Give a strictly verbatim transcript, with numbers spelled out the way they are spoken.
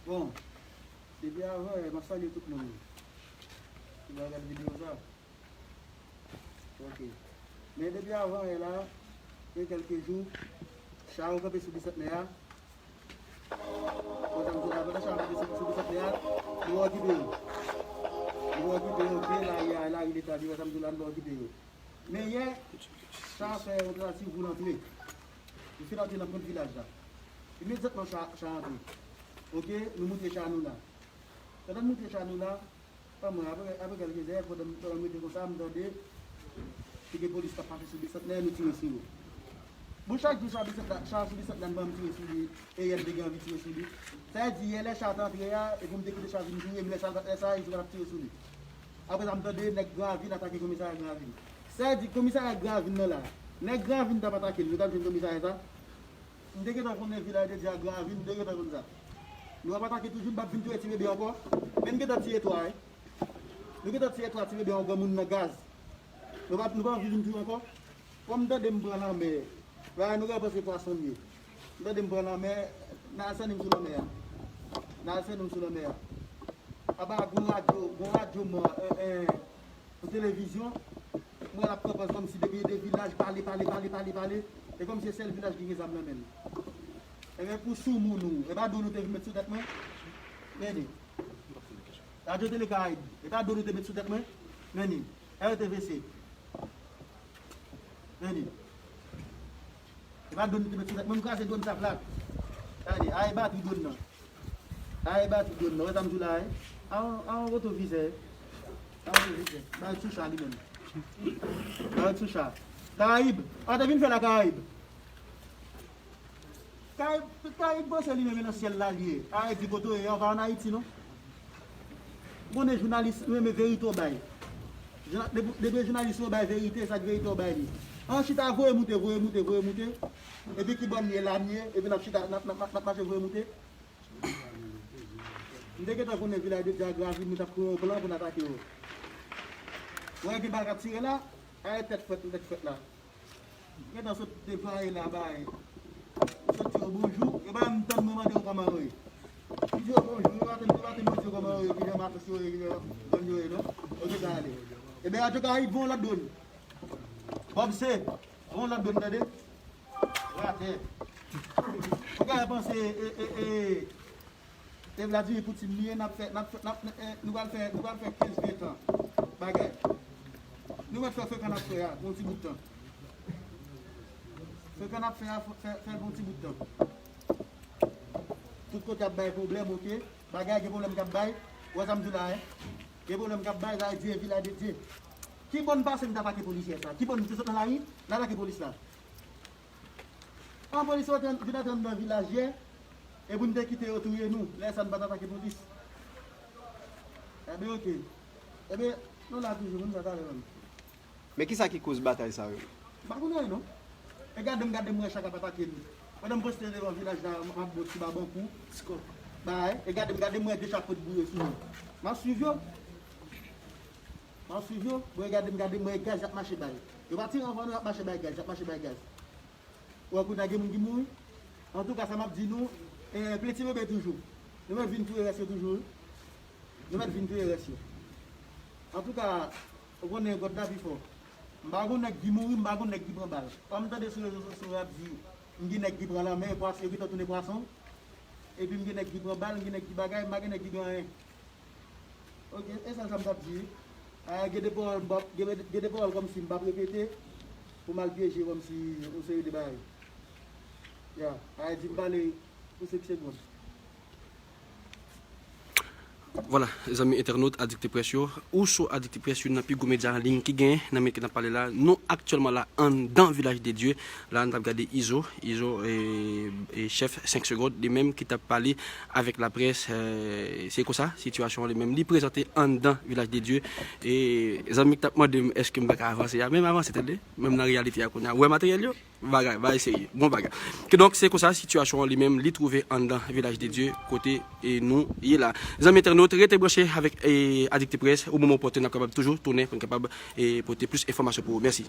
Bon, depi avan yè, m ap salye tout moun ki va gade videyo sa. Ok. Men depi avan yè la, gen kèlke jou, cha yo kanpe sou Bisantnè a. Pandan m di la, pandan cha yo kanpe sou, sou Bisantnè a, nou okipe yo. Nou okipe yo, ok, lari a, lari leta, nou okipe yo. Men yè, cha fè yon tantativ pou l antre. Li fin antre nan pwent vilaj la. Imedyatman, cha, cha antre. Ok, nou moute cha nou la. Pandan n moute cha nou la, pa mwen, apre, apre kèlke zè, pandan, pandan m rete konsa, m tande te gen polis k ap pase sou Bisantnè, nou tire sou yo. Bon, chak jou cha Bisantnè, cha sou Bisantnè, m tire sou li, e yè m te gen anvi tire sou li. Sa vle di, yè lè cha t antre a, epi m te kite cha vin joure m, lè sa, lè sa, yo t ap tire sou li. Apre sa, m tande nèg Granvin atake komisarya Granvin. Sa vle di, komisarya Granvin nan la, nèg Granvin t ap atake l, nou t ap jwenn komisarya sa. M te gentan konnen Vilaj de Dye a Granvin, m te gentan konn sa. Nou ap atake toujou, n p ap vin touye ti bebe ankò. Men n gentan tiye twa, wi. Nou gentan tiye twa ti bebe yon granmoun nan gaz. Nou pa, nou pa anvi vin touye ankò. Kòm m tande m pran lanmè, bagay nou ka panse pwason m ye. M tande m pran lanmè, n al sènen m sou lanmè a. N al sènen m sou lanmè a. Aba, gon radyo, gon radyo mò, en, en, pou televizyon, mwen l ap pran pòz kòmsi depi de vilaj pale, pale, pale, pale, pale, e kòmsi se sèl vilaj ki gen zam nan men l. Ebyen, pou soumoun ou, e pa dlo nou te vin met sou tèt mwen? Men li. Radyo Tele Karayib, e pa dlo nou te met sou tèt mwen? Men li. R T V C. Men li. E pa dlo nou te met sou tèt mwen, m kraze dlo m sa plat. Gade, a e batri dlo nan. A e batri dlo nan. Wè sa m di w la, wi. A yon, a yon retovizè. A yon retovizè. Ba l sou cha li menm. Ba l sou cha. Karayib. A, te vin fè la Karayib. Karayib, Karayib panse li menm e nan syèl la li ye. A e di kote w ye a, ou pa ann Ayiti non. Konnen jounalis renmen verite w bay. Jouna-, depi, depi jounalis yo bay verite, sa k verite w bay li. An chita voye moute, voye moute, voye moute. Epi ki bò m ye la m ye, epi n ap chita, n ap, n ap, n ap, n ap mache voye moute. M te gentan konnen Vilaj de Dye a Gravin, nou t ap kreye yon plan pou n atake yo. Wè gen bal k ap tire la, a e tèt frèt, tèt frèt la. Gentan sot deplwaye la bay. Sot di yo bonjou, e pa menm tann mwen mande yo kòman yo ye. M di yo bonjou, yo pa tann, yo pa tann mwen di yo kòman yo ye, ki jan matos yo ye, ki jan zòn yo ye non. Ok, sa ale. Ebyen, Radyo Karayib, voye yon lòt dwòn. Bob C, voye yon lòt dwòn, tande. Ratè. Ou ka panse, e, e, e, e Vladimir Poutine li ye, n ap fè, n ap fè, n ap, e, nou pral fè, nou pral fè kenz, ven tan bagay. Nou mèt fè frekan n ap fè a, pou yon ti bout tan. Frekan n ap fè a, fè, fè l pou yon ti bout tan. Tout kote ap bay pwoblèm, ok? Bagay gen pwoblèm k ap bay. Ou wè sa m di w la, en? Gen pwoblèm k ap bay, sa vle di e Vilaj de Dye. Ki bò n pase n t atake polis yè sa? Ki bò n te sot nan lari, n atake polis la? An polis yo te vin antre anndan vilaj yè, e pou n te kite yo touye nou, lè sa n pa t atake polis. Ebyen, ok. Ebyen, nou la toujou, moun sa talè menm. Men kisa ki koz batay sa yo? M pa konn anyen non. E gade m, gade m wè cha k ap atake nou. Pandan m poste devan vilaj la, m ap bon ti babankou, ti kòk. Bay, e gade m, gade m wè de cha pot boure sou nou. M ap swiv yo. M ap swiv yo. Bon, e gade m, gade m wè gaz y ap mache bay. Yo pa tire anvan nou, y ap mache bay gaz, y ap mache bay gaz. Ou wè kounye a gen moun ki mouri. Antouka, sa m ap di nou, e, plen ti bebe toujou. Nou mèt vin touye rès yo toujou, wi. Nou mèt vin touye rès yo. Antouka, ou konnen God la pi fò. M pa gon nèg ki mouri, m pa gon nèg ki pran bal. Kòm m tande sou rezo sosyo yo ap di, m gen nèg ki pran lanmè, pwas-, yo gentan tounen pwason. Epi m gen nèg ki pran bal, m gen nèg ki bagay, m pa gen nèg ki gen anyen. Ok, e sèl sa m t ap di. A, gen de pawòl m p ap, gen, gen de pawòl kòmsi m p ap repete pou m al pyeje kòmsi yon seri de bagay. Ya, a, di m pale pou senk segonn. Vwala, zanmi entènot Adikte Près yo, ou sou Adikte Près, youn nan pi gwo medya an liy ki genyen nan men ke n ap pale la. Nou aktyèlman la anndan Vilaj de Dye. La, n ap gade Izo, Izo, e, e chèf senk segonn, li menm ki t ap pale avèk laprès, e, se konsa, sitiyasyon an li menm, li prezante anndan Vilaj de Dye. E zanmi k t ap mande m èske m pa ka avanse a, men m avanse tande, menm nan reyalite a kounye a. Ou wè materyèl yo? Bagay, bagay serye, bon bagay. Kidonk, se konsa, sitiyasyon an li menm, li twouve anndan Vilaj de Dye, kote, e, nou ye la. Zanmi entènot, rete branche avèk, e, Adikte Près, o moman opòtin, n ap kapab toujou tounen pou n kapab, e, pote plis enfòmasyon pou ou. Mèsi.